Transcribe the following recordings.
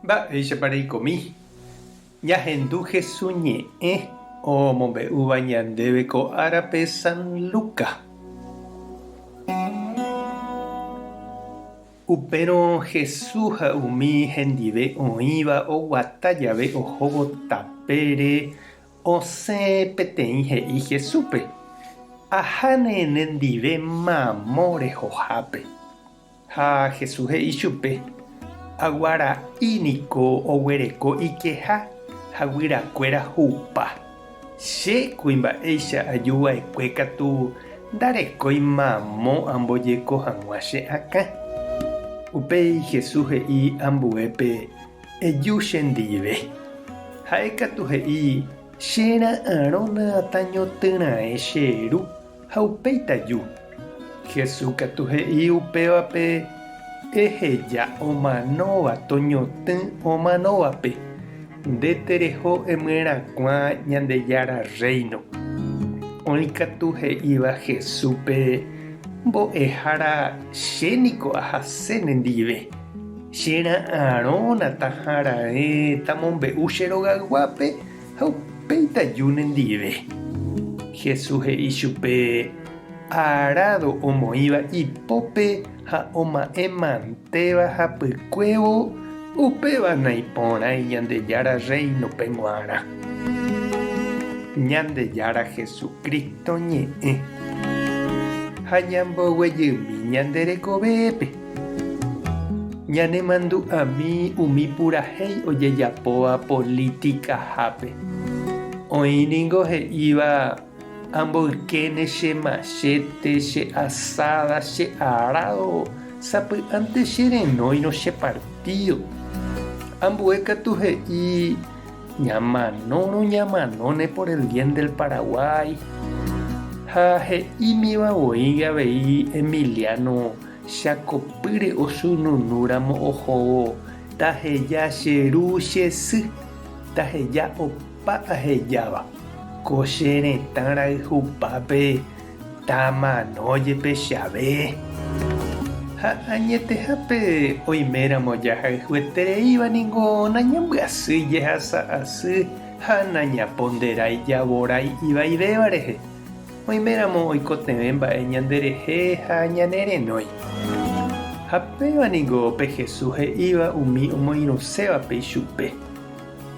Mba'éichapa reikomi? Ñahendu Hesu ñe'ẽ omombe'úva ñandéve ko árape San Luca. Upérõ Hesu ha umi hendive oĩva oguata jave ohóvo tapére Osẽ peteĩ he'i Jesúspe, Aháne nendive mamo rehohápe. Ha Jesús he'i chupe, Aguara'i niko oguereko ikeha ha guyrakuéra hupa. Che kuimba'éicha aju va'ekue katu ndarekói mamo ambojeko hag̃ua che akã. Upéi Jesús he'i ambuépe, Eju chendive. Ha'e katu he'i, Che ra'arõna tañotỹraẽ che ru, ha upéi taju. Jesús katu he'i upévape, Eheja omanóva toñotỹ omanóvape, nde tereho emyerakuã Ñandejára Rréino. Oĩ katu he'íva Jesúspe, Mbo'ehára, che niko ahase nendive. Che ra'arõ nataharaẽ tamombe'u che rogayguápe ha upéi taju nendive. Jesús he'i chupe, Arádo omoĩva ipópe ha oma'ẽ mantéva hapykuévo, upéva naiporãi Ñandejára Rréinope g̃uarã. Ñandejára Jesucristo ñe'ẽ. Ha ñamboguejymi ñande rekovépe. Ñanemandu'ami umi purahéi ojejapóva politikahápe. Oĩ ningo he'íva amboykéne che machete, che asada, che arado, sapy'ánte che renóirõ che partído. Ambue katu he'i ñamanórõ ñamanóne por el bien del Paraguay. Ha he'ímiva voi avei Emiliano Chakopýre osununúramo ohóvo, taheja che ru che sy, taheja opa ahejáva, ko che retã rayhupápe tamano jepe chave. Ha añetehápe oiméramo jahayhuetereíva ningo nañambyasýi jehasa asy ha nañaponderái javorái ivaivéva rehe. Oiméramo oikotevẽ mba'e ñanderehe ha ñanerenói. Ha péva ningo pe Jesús he'íva umi omoirũsévape ichupe,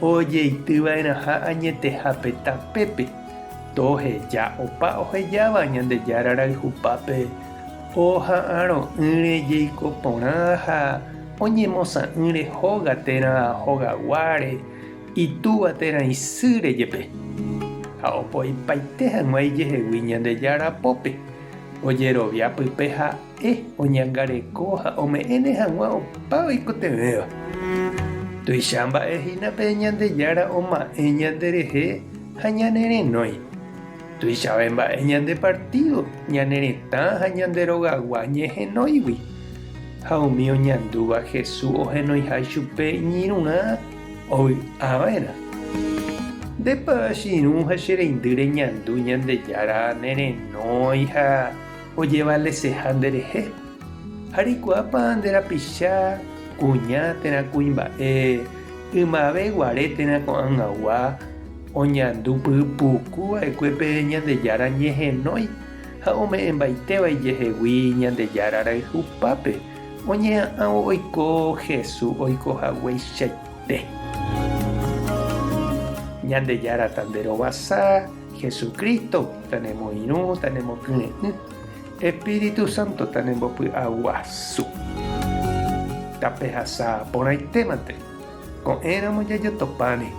ojeity va'erãha añetehápe tapépe, toheja opa ohejáva Ñandejára rayhupápe oha'arõ'ỹre jeiko porã ha oñemosã'ỹre hóga térã hogaguáre, Itúva térã isýre jepe, ha opoipaite hag̃ua ijehegui Ñandejára pópe, ojerovia pype ha'e oñangareko ha ome'ẽne hag̃ua opa oikotevẽva. Tuicha mba'e hína pe Ñandejára oma'ẽ ñanderehe ha ñanerenói. Tuichave mba'e ñande partído, ñane retã ha ñande rogagua ñehenóigui. Ha umi oñandúva Jesús ohenoiha ichupe iñirũrã ovy'a va'erã. Ndépa che irũ ha che reindy reñandu Ñandejára nerenói ha ojevaleseha nderehe? Ha reikuaápa nde rapicha, kuña térã kuimba'e ymave guare térã ko'ag̃agua Oñandu pypuku va'ekue pe Ñandejára ñehenói ha ome'ẽmbaitéva ijehegui Ñandejára rayhupápe, oñeha'ãvo oiko Jesús oiko hagueichaite. Ñandejára tanderovasa, Jesucristo tanemoirũ, tanemokyre'ỹ, Espíritu Santo tanembopy'aguasu. Tapehasa porãitémante, ko'ẽramo jajotopáne.